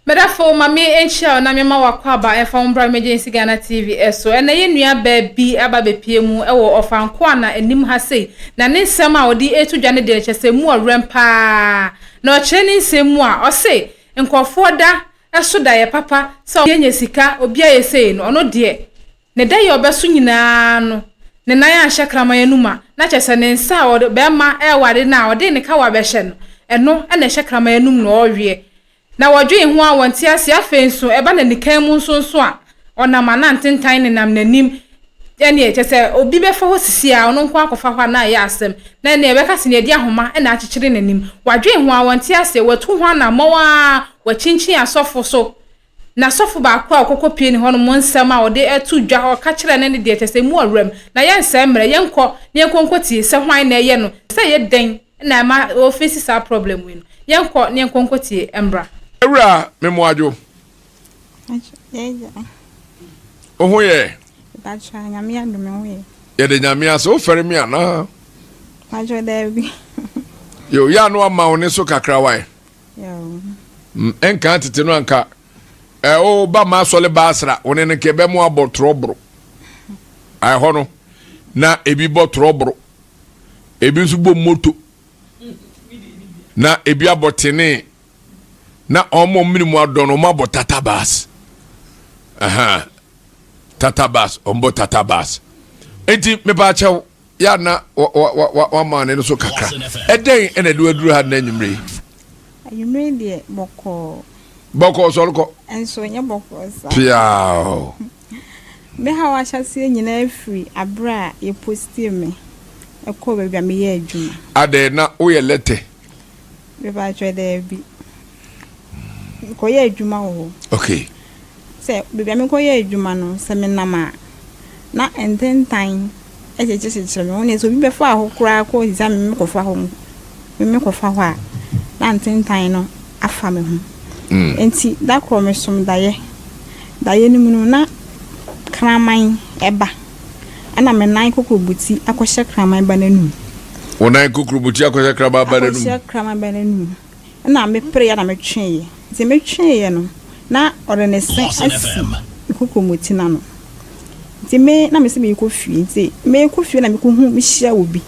Medafo ma me nkyia wo na me ma w'akwaaba ɛmfa wo mbra Emergency Ghana TV so. Ɛnɛ yɛn nua baa bi aba abɛpie mu wɔ Ɔfankoana anim ha sei, na ne nsɛm a ɔde reto dwa no deɛ kyerɛ sɛ ɛmu ɔwerɛm paa. Na ɔkyerɛ ne nsɛm mu a, ɔse nkurɔfoɔ da so da yɛ papa sɛ obi anya sika, obi ayɛ sei no, ɔno deɛ Ne dɛ yɛ ɔbɛso nyinaa no, ne nan anhyɛ kraman anum a, na kyerɛ sɛ ne nsa a ɔde, barima reware no a ɔde ne kawa bɛhyɛ no, ɛno na ɛhyɛ kraman anum na ɔreweɛ. Na wɔdwen ho a wɔnte aseɛ. Afei nso ɛba n'anikan mu nso nso a, ɔnam a na ntentan nenam n'anim. Ɛnneɛ kyerɛ sɛ obi bɛfa hɔ sisi a, ɔno nko ara akɔfa hɔ a na ayɛ asɛm. Na ɛnneɛ ɛbɛka sɛ nea ɛde ahoma na akyekyere n'anim. Wɔadwen ho a wɔnte aseɛ. Wɔatu ho anammɔn ara, wɔakyinkyin asɔfo so. Na sɔfo baako a ɔkɔkɔpue ne hɔnom nsɛm a ɔde to dwa, ɔka kyerɛɛ no no deɛ, kyerɛ sɛ emu ɔwerɛm. Na yɛnsɛe mmerɛ, yɛnkɔ na yɛnkɔ nkɔtie sɛ hwan na ɛyɛ no, sɛ ɛyɛ dɛn na ɛma ɔfeesi saa problem wei no. Yɛnkɔ na yɛnkɔ nkɔtie mmra. Awura me moadwo. Wo ho yɛ? Yɛde Nyame ase. Wo fɛre me anaa? Yo, yɛ ano ama wo ne so kakra wae. Nka tete no anka o ba ma asɔle ba asra wo ne no nka ɛbɛmo abɔ torɔboro. Ɛhɔ no na ebi bɔ torɔboro, ebi nso bɔ moto, na ebi abɔ tene, na wɔn a wɔn mu adɔ no wɔn abɔ tatabas. Tatabas, wɔn bɔ tatabas. Enti mepa akyɛw. Yɛ a na wama ne no so kakra. Ɛdɛn na ɛde waduru ha nnɛ anwummere yi? Anwummere yi deɛ bɔkɔɔ. Bɔkɔɔ sɔre kɔ. Nso nyɛ bɔkɔɔ saa. Piaw. Me haw ahyɛaseɛ nyinaa firi aberɛ a yɛpostii me kɔɔ baabi a meyɛ adwuma. Adɛn na woyɛ lɛtɛ? Mepakyɛ daabi. Mekɔyɛ adwuma wɔ hɔ. Okay. Sɛ baabi a mekɔyɛ adwuma no, sɛ menam a, na ntentan kyekyerekyekyere me ho. Sɛ obi bɛfa hɔ koraa kɔ sɛ me mekɔfa hɔ, me mekɔfa hɔ a, na ntentan no afa me ho. Nti da koro mesom daeɛ. Daeɛ no mu no, na kraman ba. Ɛna me nan kokuroboti akɔhyɛ kraman ba no anum. Wo nan kokuroboti akɔhyɛ kraman ba no anum? Akɔhyɛ kraman ba no anum. Ɛna mepereeɛ na metweeɛ. Nti metweeɛ no, na ɔde ne se asi me kokuroboti no ano. Nti me, na mese merekɔ fie. Nti merekɔ fie na mekɔhu, mehyia obi.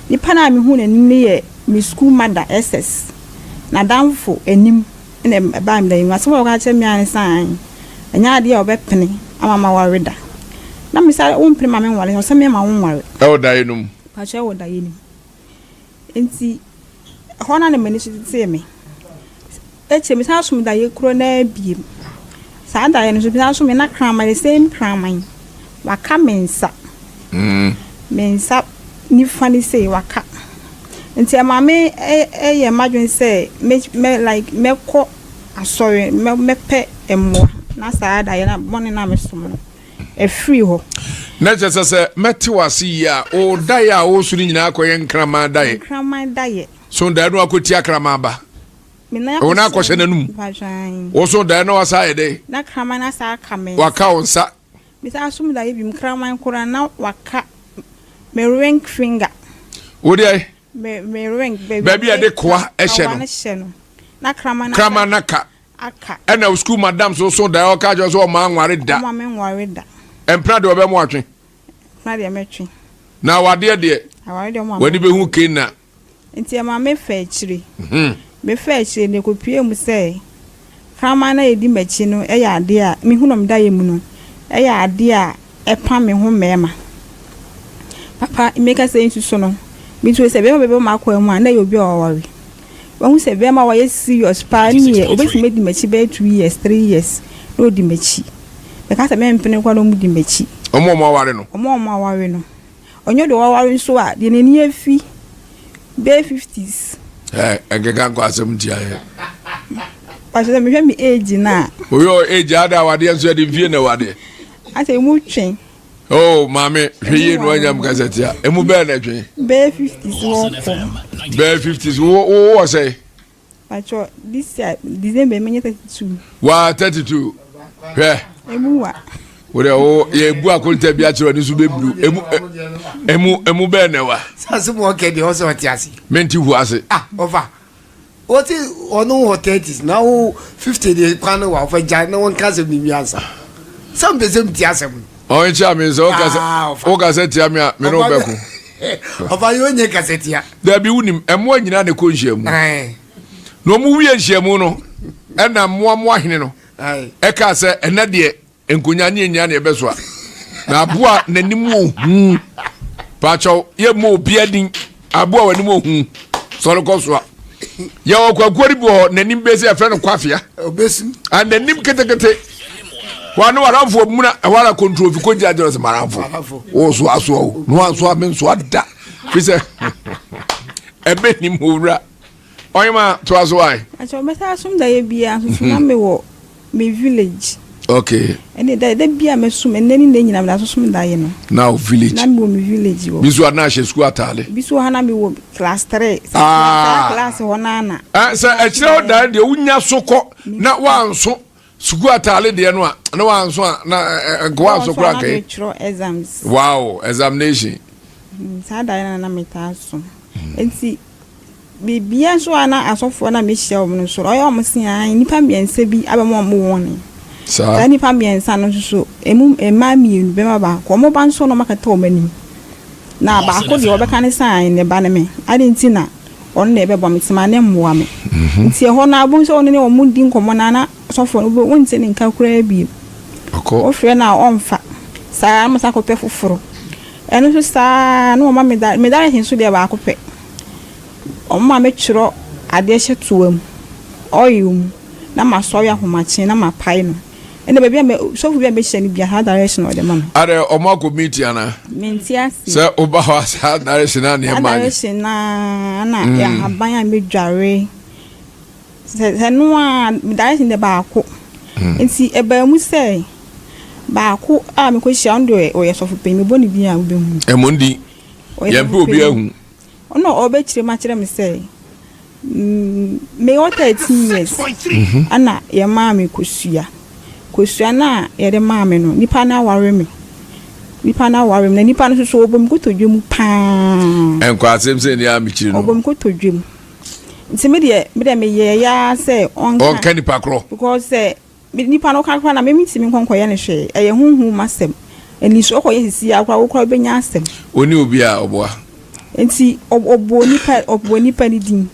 Nipa no a mehuu n'anim no yɛ me sukuu mada, SS, n'adamfo anim na ɛbaa me dan mu. Asɛm a ɔka kyerɛɛ me ara ne sɛ, aane, ɛnyɛ adeɛ a ɔbɛpene ama maware da. Na me sɛ, wompene ma menware? Ɔsɛ memma wonware. Ɛwɔ daeɛ no mu? Mpakyɛ ɛwɔ daeɛ no mu. Nti ɛhɔ no na m'ani so tetee me. Akyire mesan som daeɛ korɔ no ara bio. Saa daeɛ no nso mesan som na kraman, the same kraman, waka me nsa. Me nsa nifa no sei waka. Nti ɛma me yɛ m'adwene sɛ me mɛ like mɛkɔ asɔre mɛ mɛpɛ mmoa na saa daeɛ no bɔne no a mesom no afiri hɔ. Na kyerɛ sɛ sɛ mɛte wo ase yie a, wo daeɛ a woreso no nyinaa akɔyɛ nkraman daeɛ. Nkraman daeɛ. So daeɛ no akɔtia kraman ba. Me nan Wo nan akɔhyɛ n'anum. Wo so daeɛ no wasa ayɛ dɛn? Na kraman no asa aka me nsa. Waka wo nsa. Mesan som daeɛ bio, kraman koraa na waka me ring finger. Wo deɛ? Me me ring. Baabi a yɛde koa hyɛ no. Na kraman no kraman no aka. Aka. Ɛna wo sukuu madam so so daeɛ ɔka kyerɛ sɛ ɔma anware da. Ɔma me nware da. Mpena deɛ ɔbɛmo atwe. Mpena deɛ mɛtwe. Na awadeɛ deɛ. Awadeɛ deɛ ɔma. W'ani bɛhu Kena. Enti ɛma mefaa akyire. Mefaa akyire no, ɛkɔpuee mu sɛ kraman no a ɛdi m'akyi no yɛ adeɛ a mehu no me daeɛ mu no yɛ adeɛ a ɛpa me ho mmarima. Papa, meka sɛ nsu so no, metuo sɛ bɛrima bɛba m'akwan mu a, na ɛyɛ obi a waware. Wahu sɛ bɛrima a wayɛ serious paa ne yɛ, ɔbɛtumi adi m'akyi bɛyɛ 2 years, 3 years na ɔdi m'akyi. Meka sɛ mempene koraa na wɔdi m'akyi. Wɔn a wɔaware no? Wɔn a wɔaware no. Ɔnyɛ deɛ waware nso a, deɛ n'ani afi bɛyɛ fifties. Ɛ ɛnkeka nkɔ asɛm ntia yɛ. Pàṣẹ sɛ mehwɛ me age no a. Oyɛ ɔ age ada awadeɛ nso yɛde mfie na ɛwadeɛ. Asɛ emu twe. Oh maame hwɛ yie na wanya mu kasa tia emu bɛɛ na ɛtwe. Bɛyɛ fifties wɔ kɔ. Bɛyɛ fifties wo wo wɔ sɛ. Pacho this year December menye 32. Wa 32 hwɛ. Emu wa. Wo de wo yɛ bu akonta bi akyerɛ ne so bɛburu emu emu emu bɛɛ na wa. Sase mu ɔkɛ deɛ ɔsɛ ɔte ase. Menti hu ase. Ah ɔfa. Wɔte ɔno wɔ thirties na wo 50 deɛ kwan no wɔ afa gya na wɔnka asɛm no nwi ansa. Sɛ mpɛ sɛ mti asɛm no. Ɔnkyɛ me sɛ ah, wokasa tia me a me ne wobɛko. Ɔfa yɛ ɔnyɛ kasa tia. Dabi wonim ɛmmoa nyinaa na ɛkɔ nhyiamu. Na ɔmo wie nhyiamu no ɛna mmoa hene no ɛkaa sɛ ɛnɛ deɛ nkonya ne nyinaa na ɛbɛsoa. Na aboa n'anim ohu paakyɛw yɛ mmɔ obi adin aboa w'anim ohu sɔre kɔ soa. Yɛwɔ kwakuo no bi wɔ hɔ n'anim bɛsi ɛfrɛ no kwafea. A n'anim ketekete wa ne waramfo muna ɛhɔ ara kontrofi kɔgyina gyina sɛ maramfo wo so asoa o na wansoa me nsoa da fi sɛ ɛbɛ nim owura ɔyema toa so ae. Akyɛ ɔbɛsa asom da yɛ biara nso so na mewɔ me village. Okay. Ɛne da da bi a mɛsom ɛnɛ ne nɛ nyina meda so som da yɛ no. Na o village. Na mewɔ me village wɔ. Bi so a na ahyɛ sukuu ataale. Bi so wɔ ha na mewɔ class 3. Ah. Saa class hɔ na na. Sɛ ɛkyerɛ wo dan deɛ wonya so kɔ na wanso sukuu ataale deɛ no a na wanso a na nka wanso koraa nka yi. Metwerɛ exams. Wow, examination. Saa da yɛ na na metaa so. Nti Biribiara nso a na asɔfoɔ no a mehyia wɔn no nso, ɔyɛ wɔn se aane, nnipa mmiɛnsa bi abɛma wɔn wɔne. Saa. Saa nnipa mmiɛnsa no nso so, emu mmaa mmienu, barima baako. Wɔn ba nso na wɔakata wɔn anim. Na baako deɛ ɔbɛka ne sɛ aane, ne ba ne me. Adɛn nti na ɔno na ɛbɛboa me? Nti ma no mmoa me. Nti ɛhɔ no ara, wobɛhu sɛ ɔno ne wɔn di nkɔmmɔ no ara na sɔfoɔ no, wonte ne nka koraa bio. Ɔkɔ. Wofrɛ no a, ɔmfa. Saa ara na wɔsan kɔpɛ foforɔ. Ɛno nso saa ara na wɔma me da, me direction nso deɛ baako pɛ. Wɔma me twerɛ adeɛ hyɛ toa mu, oil mu, na masɔre ahomakye na mapae no. Ɛnna baabi a mɛ sɔfo bi a mehyia no bia saa direction na ɔde ma me. Adɛ ɔmo akɔ meeting anaa? Mente aseɛ. Sɛ woba hɔ a saa direction na nneɛma Saa direction na na ahaban a medware. Sɛ sɛ no a me direction deɛ baako. Nti ɛbaa mu sɛ baako a mekɔhyia ɔno deɛ ɔyɛ sɔfo panyin mebɔ ne din a wobɛhu. Ɛmɔ ne din. Ɔyɛ Yɛmpɛ sɔfo obi panyin. ahu. Ɔno na ɔbɛkyerɛ mu akyerɛ me sɛ mewɔ 13 years ɛna yɛmaa me kosua. Kosua no a yɛde maa me no, nipa no aware me. Nipa no aware me na nipa no nso so ɔbɔ me kotodwe mu paa. Ɛnkɔ asɛm sɛ ni a mekyiri no. Ɔbɔ me kotodwe mu. Nti me deɛ me deɛ meyɛɛ ya sɛ ɔnka. Ɔnka nipa korɔ. Because sɛ nipa no ka koraa na me mentumi nkɔ nkɔyɛ no hwee. Ɛyɛ honhom mu asɛm. Anisoɔ kɔyɛ sisi ara koraa wo koraa wobɛnya asɛm. Ɔni obi a ɔboa. Nti ɔbɔɔ nipa ɔbɔɔ nipa no din.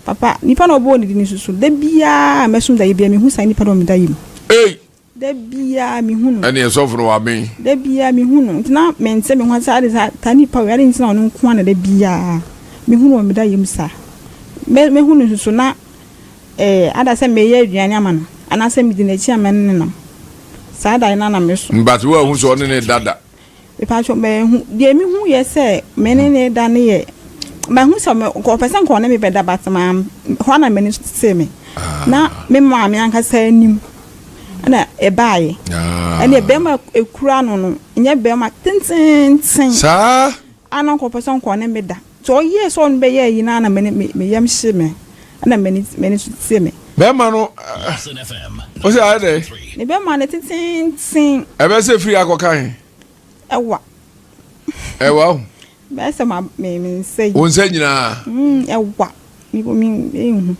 Papa nipa na ɔbɔɔ ne din nso so da biara a mɛsom daeɛ biara mehu saa nipa no wɔ me daeɛ mu. Ei! Da biara mehu no. Ɛneɛ sɔfo no waben. Da biara mehu no nti na mente me ho ase ade saa saa nipa wei ade nti na ɔno nko ara na da biara mehu no wɔ me daeɛ mu saa. Mɛ mɛhu no nso so na Eh, ada sɛ meyɛ aduane ama no, anaasɛ medi n'akyi a mɛne no nam. Saa daeɛ no ara na meso. But woanhu sɛ ɔne no da da? Mepakyɛw, manhu. Deɛ mehu yɛ sɛ me ne no da no yɛ, mahu sɛ me, nka ɔpɛ sɛ nka ɔne me bɛda but ma, hɔ ara na m'ani so tetee me. Na me maame ankasa anim na ɛbaeɛ. Ɛnneɛ bɛrima ekura no no, nyɛ bɛrima tenteenten. Saa? A na nka ɔpɛ sɛ nka ɔne me da. Nti ɔyɛɛ sɛ ɔno bɛyɛ ayi no ara na m'ani me me yam hye me ɛna m'ani m'ani so te me. Bɛrima no o sɛ ayɛ dɛ. Ne bɛrima no tententen. Ɛbɛ sɛ firi akɔka he. Ɛwa. Ɛwa o. Bɛyɛ sɛ ma me me nsa yi. Wo nsa nyinaa. Mm ɛwa me me nhu.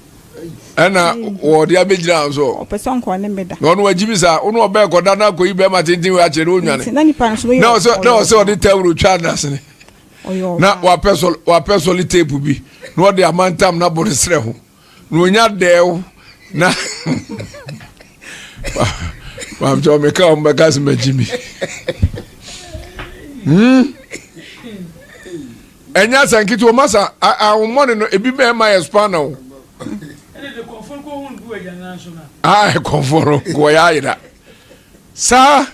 Ɛna wɔde abɛgyina nso. Ɔpɛ sɛ nka ɔne me da. Na ɔno wagyimi saa ɔno ɔbɛɛ kɔda na akɔyi bɛrima tenten wei akyerɛ na ɔnwane. Na nipa no so no yɛ. Na ɔsɛ ɔde tawuro twa n'asene. Na wapɛ sɔl wapɛ sɔle teepu bi na ɔde amantam na bɔ ne serɛ ho na onya dɛɛw na maamkyɛ meka wɔn bɛka sɛ magyi mi hmm ɛnyɛ asɛ nketewa masa ahommɔne no ebi mɛɛma yɛ spanner o ah kɔnfoɔ no wɔyɛ ayera saa.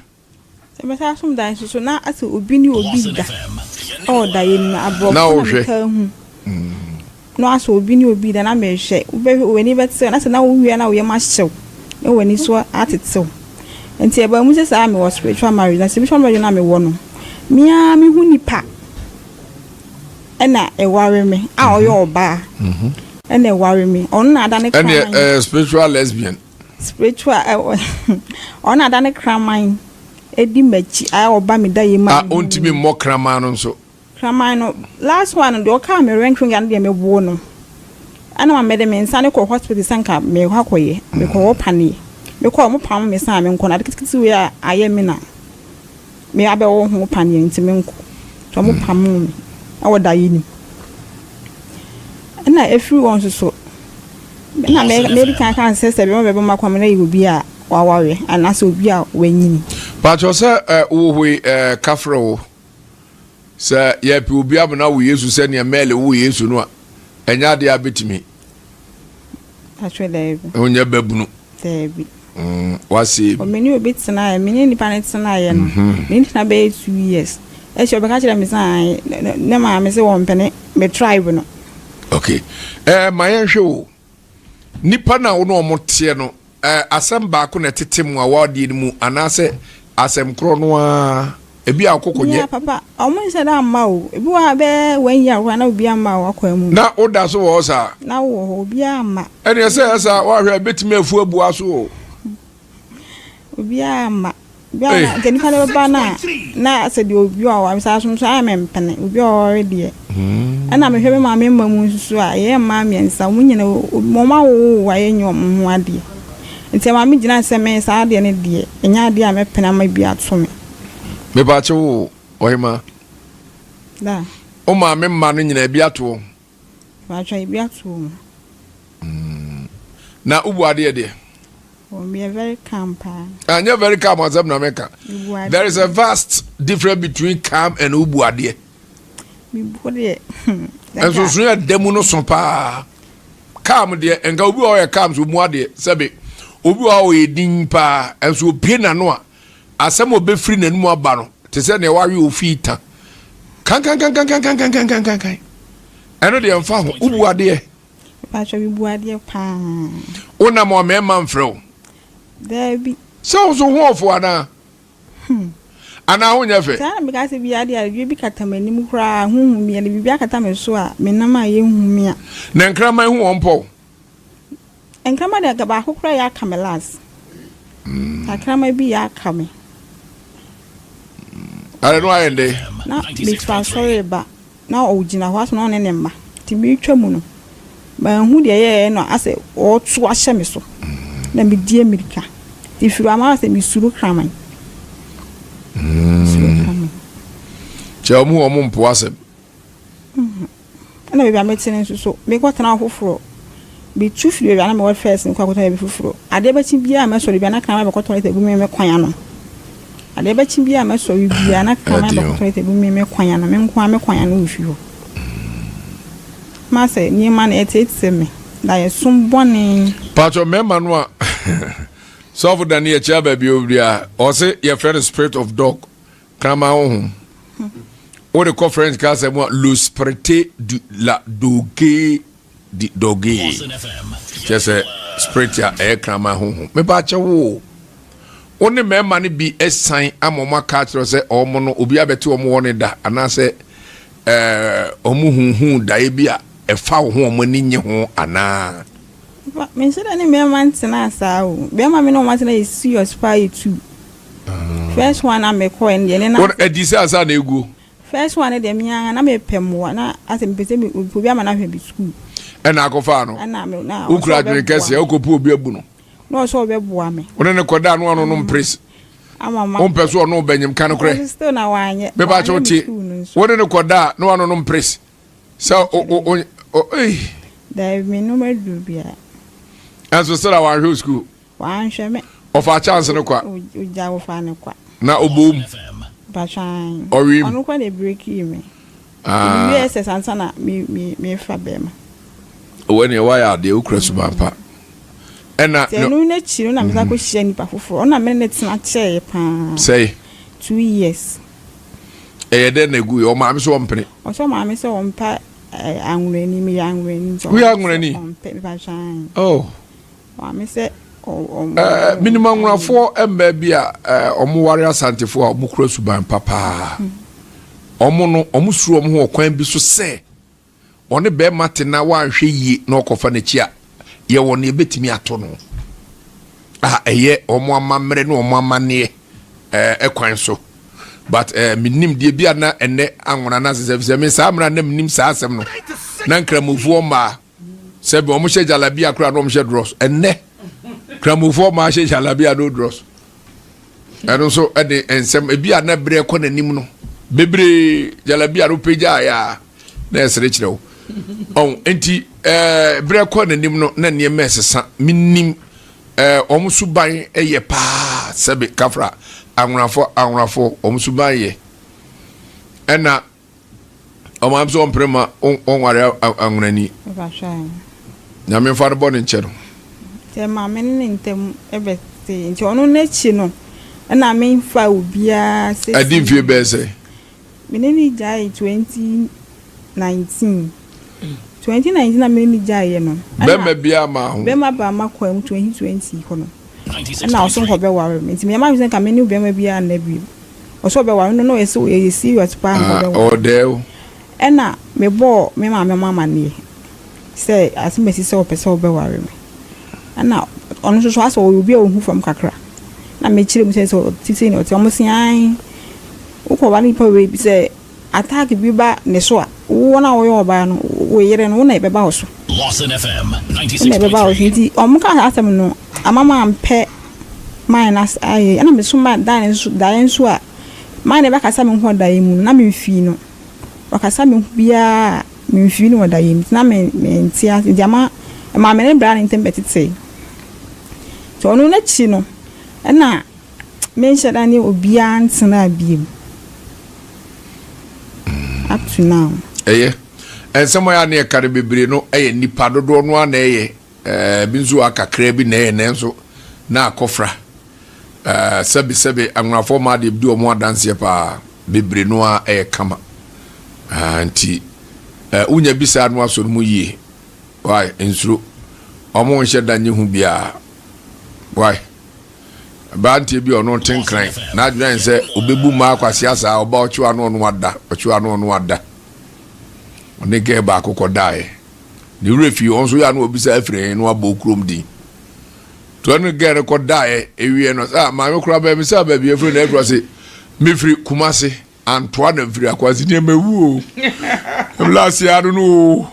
Sɛ mɛsan asom daeɛ nso so na asɛ obi ne obi da wɔ daeɛ no mu aborɔfo na metaa hu na asɛ obi ne obi da na mehwɛ wobɛhwɛ w'ani bɛtew na sɛ na wowie na wo yam ahyew na w'ani so atetew nti ɛbaa mu sɛ saa mewɔ spiritual marriage na spiritual marriage na mewɔ no me ara mehu nipa ɛna ɛware me a ɔyɛ ɔbaa ɛna ɛware me ɔno na ada ne kraman ɛne spiritual lesbian Spiritual ɛ ɔno na ada ne kraman di m'akyi a ɔba me da yie ma. A ɔntumi mmɔ kraman no nso. Kraman no last one no deɛ ɔkaa me ring finger no deɛ meboo no. Ɛna ma mede me nsa no kɔɔ hospital sɛ nka merekɔ akɔyɛ, mekɔwɔ paneɛ. Mekɔɔ ɔmo pam me sɛ menkɔ no ade ketekete wei a ayɛ me na me abɛwɔ ho paneɛ nti menkɔ. Nti ɔmo pamoo me ɛwɔ daeɛ no mu. Ɛna ɛfiri hɔ nso so na medi kan ka sɛ sɛ bɛma bɛbɔ m'akwan na yɛ obi a waware anaasɛ obi a wanyini. Pakyɛ sɛ wohoe kafrɛ wo Sɛ yɛpɛ obi amena wo Yesu sɛdeɛ Mary woo Yesu no a, ɛnyɛ adeɛ a bɛtumi. Atwerɛ daabi. Wonyɛ babunu. Daabi. Wase. Me ne obi tenaeɛ, me ne nipa no tenaeɛ no, mhm. me ne tena bɛyɛ 2 years. Ɛkyɛ ɔbɛka kyerɛ me sɛ ne maame sɛ wɔmpɛ ne me tribe no. Okay. Eh, ma yɛnhwɛ o. Nipa na wo ne ɔmo teɛ no, eh, asɛm baako na ɛtete mu a wɔadeɛ no mu anaasɛ asɛm korɔ no ara ebi a ɔkɔkɔ nyɛ. Yeah, papa, ɔmo nhyɛ da mma o. Ebi wɔ ha bɛyɛ one year koraa na obi amma o akwan mu. Na woda so wɔ hɔ saa? Na wɔ hɔ, obiara amma. Ɛnneɛ sɛ ɛsa woahwɛ a ebetumi afu abua so o. Obiara amma. Bi a na nka nipa no bɛba no a na sɛ deɛ obi a ɔware saa so nso ayɛ mempene obi a ɔware deɛ. Ɛna mehwɛ me maame mma mu nso so a yɛyɛ mmaa mmiɛnsa wɔn nyina wɔn awowo a yɛnyɛ wɔn ho adeɛ. Nti ɛma me gyina sɛ me saa adeɛ no deɛ ɛnyɛ adeɛ a mɛpene ama bi ato me. Mepaakyɛw o, ɔhemaa. Da. Wo maame mma no nyinaa ebi ato wɔn? Mepaakyɛw ebi ato wɔn. Na wobu adeɛ deɛ? Oh, meyɛ very calm paa. Anyɛ very calm asɛm na meka. There is a vast difference between calm and wobu adeɛ. Mebu deɛ. Nsonsonoe a ɛda mu no so paa. Calm deɛ, nka obi wɔ hɔ ɔyɛ calm so omu adeɛ sɛbe. Obi wɔ hɔ a ɔyɛ din paa, nso obie n'ano a, asɛm a obɛfiri n'anum aba no, te sɛ nea wawe ofii ta. Kankankankankankankankankan. Ɛno deɛ mfa ho, wobu adeɛ. Mepakyɛ mebu adeɛ paa. Wonam a mmarima mfrɛ wo? Daabi. Sɛ wo so ho ɔfo anaa? Hmm. Anaa ho nyɛ fɛ? Saa na meka sɛ bi adeɛ adwe bi kata m'anim koraa huhu mi yɛde biribi akata me so a menam a yɛnhu me a. Na nkraman hu wɔn pɔw? Nkraman deɛ baako koraa yɛ aka me last. Akraman bi yɛ aka me. Are no ayɛ ndɛ? Na mefiri asɔre ba. Na ɔgyina hɔ asɛ na ɔne ne mma nti meretwa mu no manhu deɛ ɛyɛeɛ na asɛ ɔreto ahyɛ me so na medi mmirika nti firi hɔ ama asɛ mesuro kraman. Mesuro kraman. Kyɛ wɔn wɔn mpo asɛm. Ɛna baabi a mete no nso so mekɔtena hɔ foforɔ metu firi baabi a na mewɔ first no kɔ akɔtena baabi foforɔ adeɛ bɛkye biara mɛsɔre biara na kraman bɛkɔ toilet agu me me kwan ano. Adeɛ bɛkye biara a mɛsɔre biara na kraman bɛkɔtɔ lɛtɛ gu me me kwan ano, me nko ara me kwan ano wɔ fie hɔ. Ma sɛ nneɛma no ɛteetee me, daeɛso bɔne. Paatwɔ mmarima no a sɔfo Dani akyia baabi a obiara ɔse yɛfrɛ no spirit of dog kraman honhom wode kɔ French kasa mu a le sprite du la doge di dɔgee kyerɛ sɛ spirit a ɛyɛ kraman honhom mepa akyɛ wo wo ne mmarima no bi san ama wɔn aka akyerɛ sɛ wɔn no obi abɛte wɔn wɔ ne da anaasɛ ɛɛ wɔn huhu daeɛ bi a ɛfa wo ho wɔn ani nye ho anaa. Menhyɛ da ne mmarima ntena saa o bɛrima me ne wɔn atena yɛ serious paa yɛ two first one a mekɔɛ no deɛ ne na. Wɔn adi sɛ asa na eguo. First one no deɛ me ara na mepɛ mmoa na asɛ mepɛ sɛ mepɛ obi ama no ahwɛ me sukuu. Ɛna akɔfaa no. Ɛna me na wokura adwene kɛseɛ wokɔpɛ obi abu no. Na ɔsɛ ɔbɛboa me. Wo ne no kɔda no ano no mpres. Ama ma. Wompɛ so ɔno bɛnyem ka no korɛ. Still na wanyɛ. Mepa kyɛw tie. Wo ne no kɔda no ano no mpres. Sɛ o o o ei. Daabi me nom aduru biara. Ɛnso still a wanhwɛ wo sukuu. Wanhwɛ me. Ɔfaa chance no kwa. Ogya ɔfaa no kwa. Na ɔbɔɔ mu. Mpakyɛ ae. Ɔwee mu. Ɔno koraa na ɛbreakii me. Ah. Me wie SS ansa na me me me fa bɛɛma. Wɔ neɛ wayɛ adeɛ wokura suban pa. Ɛna. Sɛ ɛno n'akyi no na me san kɔ hyia nipa foforɔ. Ɔno na me ne no tena kyɛɛ paa. Sɛe. 2 years. Ɛyɛ dɛn na egu yɛ? Ɔmaame sɛ ɔmpene. Ɔsɛ ɔmaame sɛ ɔmpɛ anworani meyɛ anworani. Woyɛ anworani? Ɔmpɛ mepakyɛ ae. Oh. Maame sɛ ɔ. Ɛɛ menim anwonafoɔ mmaa bi a wɔware asantefoɔ a wɔkura suban pa paa. Wɔn no wɔsuro wɔn ho wɔ kwan bi so sɛ ɔne bɛrima te na wanhwɛ yie na ɔkɔfa n'akyi a yɛwɔ nea ebetumi ato no a ɛyɛ wɔn amammerɛ ne wɔn amanneɛ ɛɛ kwan so but ɛɛ menim deɛ bi a na ɛnɛ anwona no asesɛ fisɛ me saa mmerɛ a na menim saa asɛm no na nkramofoɔ mmaa. Sɛbi wɔn hyɛ jalabia koraa na wɔn hyɛ drɔs. Ɛnnɛ kramofoɔ maa hyɛ jalabia no drɔs. Ɛno nso ɛde nsɛm ebi a na berɛ kɔ n'anim no bebree jalabia no pagya ayɛ a na ɛsere kyerɛ wo. Ɔn nti ɛɛ berɛ kɔ n'anim no na nneɛma ɛsesa. Menim ɛɛ wɔn suban yɛ paa sɛbi kafra anwonafo anwonafo wɔn suban yɛ ɛna. Ɔmaame sɛ ɔmpere ma ɔnware anwonani. Nyame mfa no bɔ ne nkyɛ no. Sɛ maame ne ne ntam bɛte nti ɔno n'akyi no ɛna memfa obiara sɛ. Adi mfie bɛyɛ sɛ. Me ne ne gyae 2019. 2019 na me ne no gyaeɛ no. Bɛrima biara maa ho. Bɛrima baa m'akwaa mu 2020 hɔ no. Ɛna ɔso nka ɔbɛware me nti meyɛ m'adwene sɛ nka me ne bɛrima biara nna bio. Ɔsɛ ɔbɛware no na ɔyɛ sɛ ɔyɛ serious paa nka ɔbɛware. Ɔdɛɛ o. Ɛna mebɔɔ me maame mo amaneɛ sɛ asɛm asi sɛ ɔpɛ sɛ ɔbɛware me. Ɛna ɔno nso so asɛ ɔyɛ obi a ɔhu fam kakra. Na mekyerɛ mu sɛ sɛ ɔte sei na ɔte ɔmo se ae wokɔware nipa wei bi sɛ Attack bi ba ne so a, wo no a woyɛ ɔbaa no, wo yere no, wo na ɛbɛba wo so. Wo na ɛbɛba wo so. Nti wɔn kaa saa asɛm no, ama mampɛ man no ase ayɛ. Ɛna meso ma dan no nso, daeɛ nso a, man no bɛkasa me ho wɔ daeɛ mu no, na memfii no. Ɔkasa me ho biara a, memfii no wɔ daeɛ mu. Nti na me mente ase. Nti ama, ɛmaa me ne bra no ntam bɛtetee. Nti ɔno n'akyi no, ɛna Menhyɛ da ne obiara ntenaa biom up to now. Ɛyɛ. Nsɛm a ɛyɛ a na yɛka no bebree no yɛ nnipa dodoɔ no ara na ɛyɛ. Ebi nso wɔ ha kakraa bi na ɛyɛ nanso na akɔfra. Sɛbe sɛbe anwonafoɔ mmaa deɛ di wɔn adanseɛ paa. Bebree no ara ɛyɛ kama. Nti wonya bi saa no asɔ no mu yie. Why? Nsuro. Wɔn nhyɛ da nye hu biara. Why? Aberanteɛ bi a ɔno te nkran, n'adwene ayɛ sɛ ɔbɛbu mmaa kwasea saa, ɔba ɔkyew ano ɔno ada, ɔkyew ano ɔno ada. Ɔne gɛɛ baako kɔdaeɛ. Ne werɛ fii, ɔno nso yɛ ano ɔbisa afiri he na wabɔ kurom din. To ɛne gɛɛ no kɔdaeɛ, ewie no, sɛ maame koraa bɛɛ me sɛ baabi afiri na afiri ɔse, mefiri Kumase, antoa na mfiri akwase nneɛma wu o. Melaase ano no o,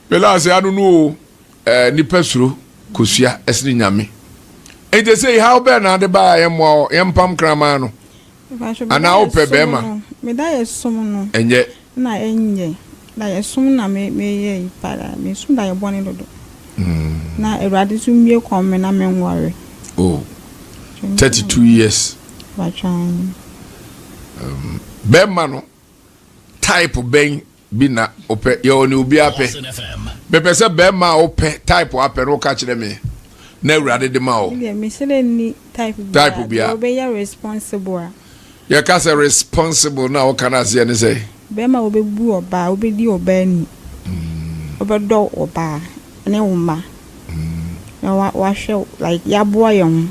melaase ano no o. Eh, nipa suro kosua ɛsene nyame. Enti sɛ haw bɛn na ade baa yɛn mmoa hɔ, yɛn mpam kraman no. Anaa wopɛ bɛrima. Meda yɛ som no. Ɛnyɛ. Na ɛnyɛ. Da yɛ som na me me yɛ yi para. Me som da yɛ bɔne dodo. Mm. Na Awurade nso mmie kɔn me na me nware. Oh. 32 years. Batwan. Um, bɛrima no type bɛn bi na wopɛ yɛ ɔne obiara pɛ mepɛ sɛ bɛrima a wopɛ type apɛ no woka kyerɛ me na awurade de ma wo type biara wobɛyɛ responsible a yɛka sɛ responsible na woka no aseɛ ne sɛ bɛrima wobɛbu ɔbaa wobɛdi ɔbaa ni wobɛdɔ ɔbaa ne wo mma na wahwɛ like yɛaboa yɛn ho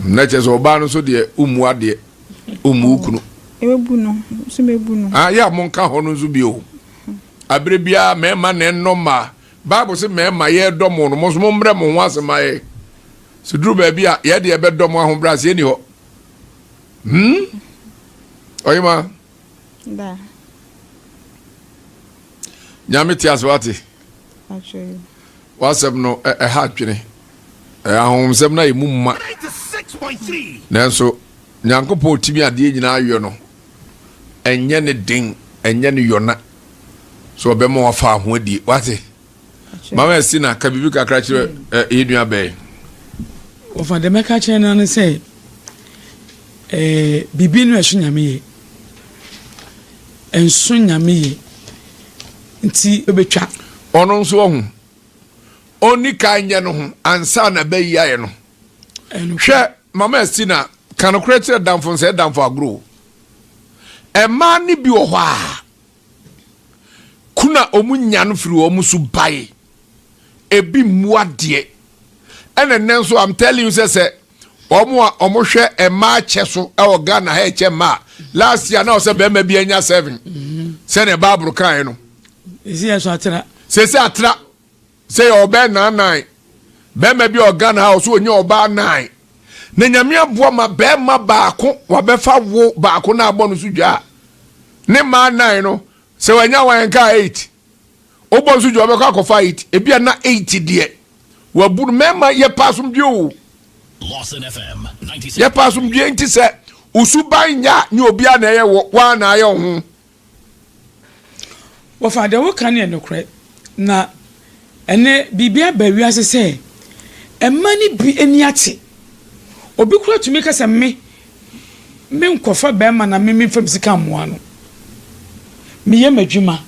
na kyerɛ sɛ ɔbaa no nso deɛ wommu adeɛ Ɔmmu wo kunu. Mɛbu no, nso mɛbu no. Ah, yɛ a monka hɔ no nso bio. Abere biara mmarima na ɛnnɔ mmaa. Bible se mmarima yɛredɔ mo no, mo nso mommrɛ mo ho ase ma yɛn. Sɛ duru baabi a, yɛ deɛ ɛbɛdɔ mo ahobrɛaseɛ nni hɔ. Hmm? Ɔyema. Da. Nyame te ase wate. W'asɛm no ɛha adwene. Ahonhomsɛm no ayɛ mu ma. Nanso Nyankopɔn otumi adeɛ nyinaa yɔ no, ɛnyɛ ne den, ɛnyɛ ne yɔna sɛ ɔbɛma wafa ho adie. Wate? Mama Estina, ka biribi kakra kyerɛ yɛn nua bɛn. Wɔfa deɛ mɛka kyerɛ no ne sɛ biribi no ɛso Nyame yɛ. Ɛnso Nyame yɛ. Nti ɛbɛtwa. Ɔno nso ɔho. Ɔnni kan nyɛ no ho ansa na bɛyi ayɛ no. Hwɛ Mama Estina, ka nokorɛ kyerɛ damfo nsɛe damfo agorɔ o. Mmaa no bi wɔ hɔ a, kunu a wɔn nya no firi wɔn so bae. Ebi mmu adeɛ. Ɛna nnɛ nso I'm telling you sɛ sɛ wɔn a wɔhwɛ mmaa kyɛ so wɔ Ghana ha ɛkyɛ mmaa last year na ɔsɛ bɛrima bi anya seven sɛnea Bible kaeɛ no. Sɛsɛ atra. Sɛ yɛ ɔbɛɛ naanan bɛɛma bi ɔ Ghana ha ɔso ɔnya ɔbaa naan na nyame aboa ma bɛɛma baako wabɛfa wo baako na abɔ no so dwa a ne mmaa naan no sɛ wanya wan nka eight wobɔ nso dwa ɔbɛkɔ akɔfa eight ebi a na eight deɛ. Wabu no mmarima yɛpɛ asomdwoe o. Yɛpɛ asomdwoe nti sɛ osuban nyɛ a nyɛ obiara na ɛyɛ wɔ woa na ayɛ wo ho. Wɔfa deɛ woka no yɛ nokorɛ na ɛnɛ biribi aba wiase sɛ mma no bi ani ate. Obi koraa tumi ka sɛ me menkɔfa bɛrima na me memfa me sika mmoa no. Meyɛ m'adwuma.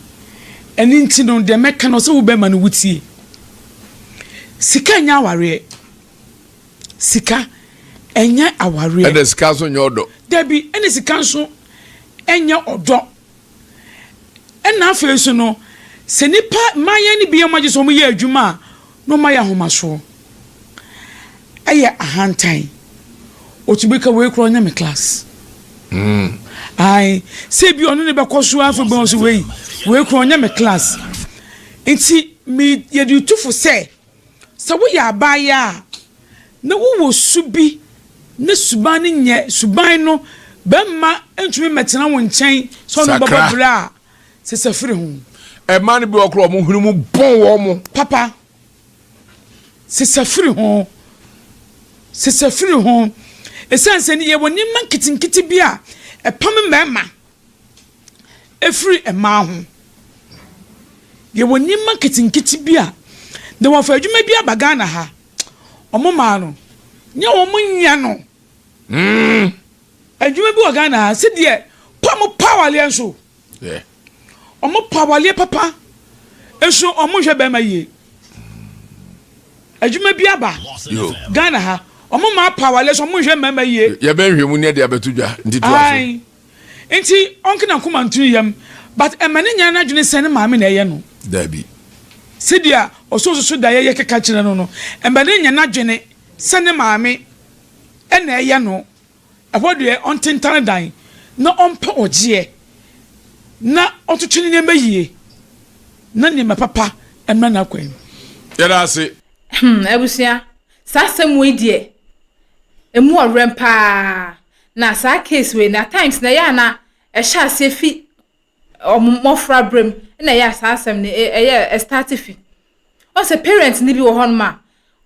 Ɛno nti no deɛ mɛka no sɛ wo bɛrima no wotie. Sika nyɛ awareɛ. Sika ɛnyɛ awareɛ. Ɛna sika nso nyɛ ɔdɔ. Dabi, ɛna sika nso ɛnyɛ ɔdɔ. Ɛna afei nso no, sɛ nipa mmayewa no bi yɛ wɔn adwene sɛ wɔyɛ adwuma a, na wɔayɛ ahomasoɔ. Ɛyɛ ahantan. Otumi ka wei koraa ɔnyɛ me class. Mm. Ae, sɛ bi ɔno ne bɛkɔ so afei bɛn so wei, wei koraa ɔnyɛ me class. Nti me yɛde tu fo sɛ Sɛ woyɛ abaayaa a, na wowɔ su bi na suban no nyɛ suban no, bɛrima ntumi mmɛtena wo nkyɛn sɛ ɔne wo bɛbɔ bra a, sesa firi ho. Mmaa no bi wɔ koraa wɔn hwene mu bɔn wɔn. Papa, sesa firi ho. Sesa firi ho. Ɛsiane sɛ yɛwɔ nneɛma nketenkete bi a ɛpam mmarima. firi mmaa ho. Yɛwɔ nneɛma nketenkete bi a, na wɔfa adwuma bi aba Ghana ha, wɔn mmaa no, nyɛ wɔn nyɛ no. Mm. Adwuma bi wɔ Ghana ha, sɛdeɛ pa mo pa awaleɛ nso. Wɔn pa awaleɛ papa nso wɔn nhwɛ bɛrima yie. Adwuma bi aba Ghana ha, wɔn mmaa pa awaleɛ nso wɔn nhwɛ mmarima yie. Yɛbɛnhwɛ mu ne ɛde abɛto dwa nti to aso. Nti ɔnke nakoma nto ne yam but ɛma ne nya n'adwene sɛ ne maame na ɛyɛ no. Dabi. Sɛdeɛ ɔsoososo daeɛ yɛ keka kyerɛ no no, ɛma ne nya n'adwene sɛ ne maame na ɛyɛ no. Ɛhɔ deɛ ɔntentane dan na ɔmpɛ ɔgyeɛ na ɔntoto ne nneɛma yie na nneɛma papa mmra n'akwan mu. Yɛda ase. Hmm, abusua, saa asɛm wei deɛ, ɛmu ɔwerɛm paa. Na saa case wei no at times na ɛyɛ a na ɛhyɛ aseɛ fi wɔn mmɔfra berɛ mu na ɛyɛ a saa asɛm no ɛyɛ ɛstarte fi. Wɔn sɛ parents no bi wɔ hɔnom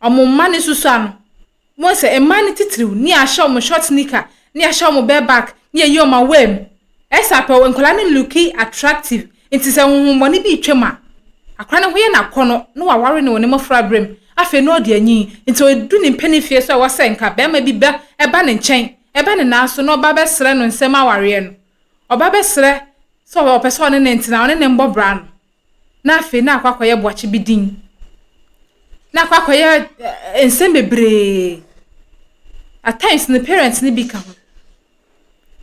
a wɔn mma no susua no, wɔn sɛ mmaa no titiriw ne ahyɛ wɔn short nika ne ahyɛ wɔn bare back ne ayi wɔn awaa mu. Ɛsɛ apɛ nkwadaa no looki attractive nti sɛ honhommɔne bi retwam a, akwadaa no ho yɛ no akɔnnɔ na waware no wɔ ne mmɔfra berɛ mu. Afei na ɔde anyin, nti ɔdu ne mpanin fie so a ɛwɔ sɛ nka barima bi ba ba ne nkyɛn, ba ne nan so na ɔba bɛsrɛ no nsam awareɛ no. Ɔba bɛsrɛ sɛ ɔpɛ sɛ ɔne no ntena, ɔne no mmɔ bra no, na afei na akɔ akɔyɛ boakye bi din. Na akɔ akɔyɛ nsɛm bebree. At times no parents no bi ka ho.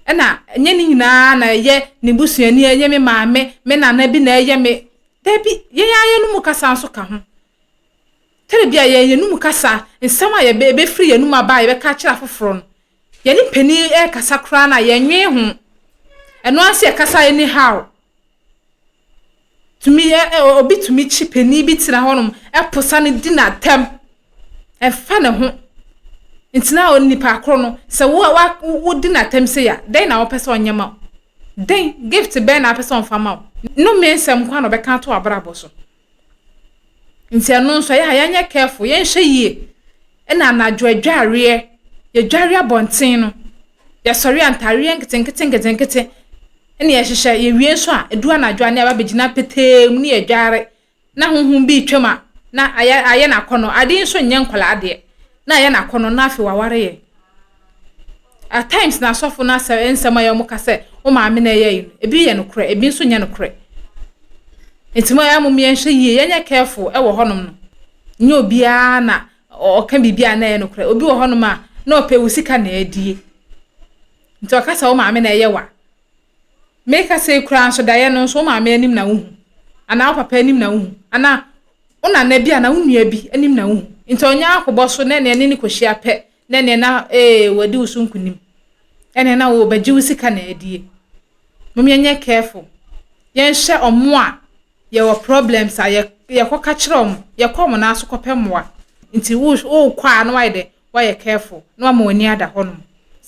Ɛna ɛnyɛ ne nyinaa na ɛyɛ ne busuani, ɛyɛ me maame, me nana bi na ɛyɛ me. Dabi, yɛn ara yɛn mu kasa nso ka ho. Tɛrɛ bi a yɛn anum kasa, nsɛm a yɛbɛ ɛbɛfiri yɛn anum aba a yɛbɛka akyerɛ afoforɔ no, yɛne panin rekasa koraa no a, yɛnnwen ho. Ɛno ara sɛ yɛkasa anyhow. Tumi ɛ ɛ obi tumi kyi panin bi tena hɔnom ɛposa no di n'atɛm. Ɛmfa ne ho. Nti na onipa koro no, sɛ wo wa wodi n'atɛm sei a, dɛn na wopɛ sɛ ɔnyɛ ma wo? Dɛn gift bɛn na wopɛ sɛ ɔmfa ma wo? Nnome nsɛm nko ara na ɔbɛka ato w'abrabɔ so. Nti ɛno nso ɛyɛ a yɛnyɛ careful, yɛnhwɛ yie. Ɛna anadwo adwareɛ, yɛdware abɔnten no, yɛsɔre a ntaareɛ nketenkete nketenkete ɛna yɛhyehyɛ, yɛwie nso a, ɛdu anadwo a ne yɛaba abɛgyina petee mu ne yɛdware. Na honhom bi retwam a, na ayɛ ayɛ no akɔnnɔ. Ade yi nso nyɛ nkwadaa adeɛ. Na ayɛ no akɔnnɔ na afei waware yɛn. At times na asɔfo no asɛm nsɛm a ɛyɛ wɔn ka sɛ wo maame na ɛyɛ yi no, ebi yɛ nokorɛ, ebi nso nyɛ nokorɛ. Nti mo ɛyɛ mo yɛnhwɛ yie, yɛnyɛ careful ɛwɔ hɔnom no. Nyɛ obiara na ɔka biribi a na ɛyɛ nokorɛ. Obi wɔ hɔnom a na ɔpɛ wo sika na adie. Nti ɔka sɛ wo maame na ɛyɛ wa. Meka sei koraa nso daeɛ no nso wo maame anim na wohu anaa wo papa anim na wohu anaa wo nana bi anaa wo nua bi anim na wohu. Nti ɔnyɛ akobɔ so na ɛneɛ ne ne kɔhyia pɛ na ɛneɛ na ee wadi wo so nkunim. Ɛneɛ na wɔbɛgye wo sika na adie. Mom yɛnyɛ careful. Yɛnhyɛ ɔmo a yɛwɔ problems a yɛ yɛkɔka kyerɛ ɔmo, yɛkɔ ɔmo nan so kɔpɛ mmoa. Nti wo wokɔ a na wayɛ dɛ woayɛ careful na wama w'ani ada hɔnom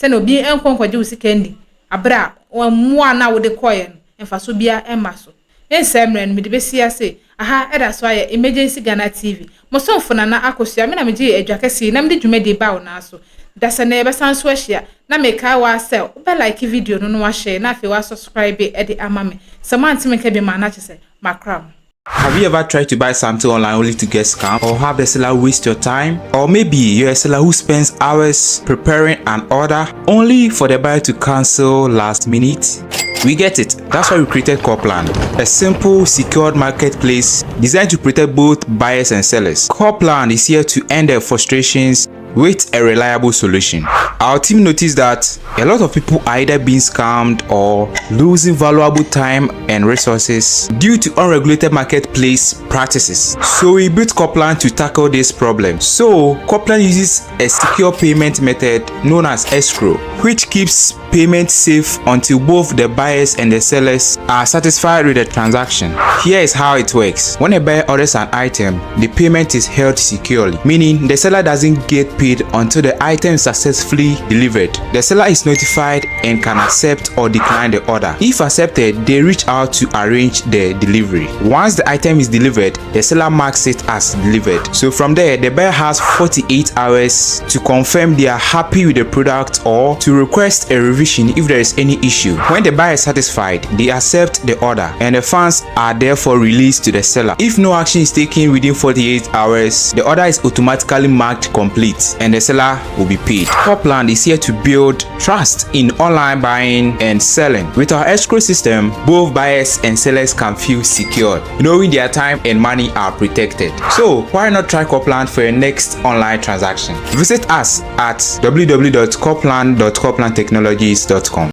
sɛnea obi nkɔ nkɔgye wo sika nni bere a mmoa no a wode kɔeɛ no mfaso biara mma so. Mensɛe mmerɛ no, mede bɛsi ase. Aha ɛda so ayɛ Emergency Ghana TV. Mo somfo Nana Akosua, me na megyee adwa kɛseɛ yi na mede dwumadie baa wo nan so. Dasɛ nnɛ yɛbɛsan nso ahyia. Na mekae wo ara sɛ wobɛ like video no na woahyɛ na afei woasubscribe de ama me. Sɛ moante me nka biom a na kyerɛ sɛ makra mo. Have you ever tried to buy something online only to get scammed or have the seller waste your time? Or maybe you're a seller who spends hours preparing an order only for the buyer to cancel last minute? We get it. That's why we created Corplan, a simple, secured marketplace designed to protect both buyers and sellers. Corplan is here to end their frustrations with a reliable solution. Our team noticed that a lot of people are either being scammed or losing valuable time and resources due to unregulated marketplace practices. So we built Corplan to tackle this problem. So Corplan uses a secure payment method known as escrow, which keeps payment safe until both the buyers and the sellers are satisfied with the transaction. Here is how it works. When a buyer orders an item, the payment is held securely, meaning the seller doesn't get paid until the item is successfully delivered. The seller is notified and can accept or decline the order. If accepted, they reach out to arrange the delivery. Once the item is delivered, the seller marks it as delivered. So from there, the buyer has 48 hours to confirm they are happy with the product or to request a revision if there is any issue. When the buyer is satisfied, they accept the order and the funds are therefore released to the seller. If no action is taken within 48 hours, the order is automatically marked complete and the seller will be paid. Corplan is here to build trust in online buying and selling. With our escrow system, both buyers and sellers can feel secure, knowing their time and money are protected. So why not try Corplan for your next online transaction? Visit us at www.corplan.corplantechnologies.com.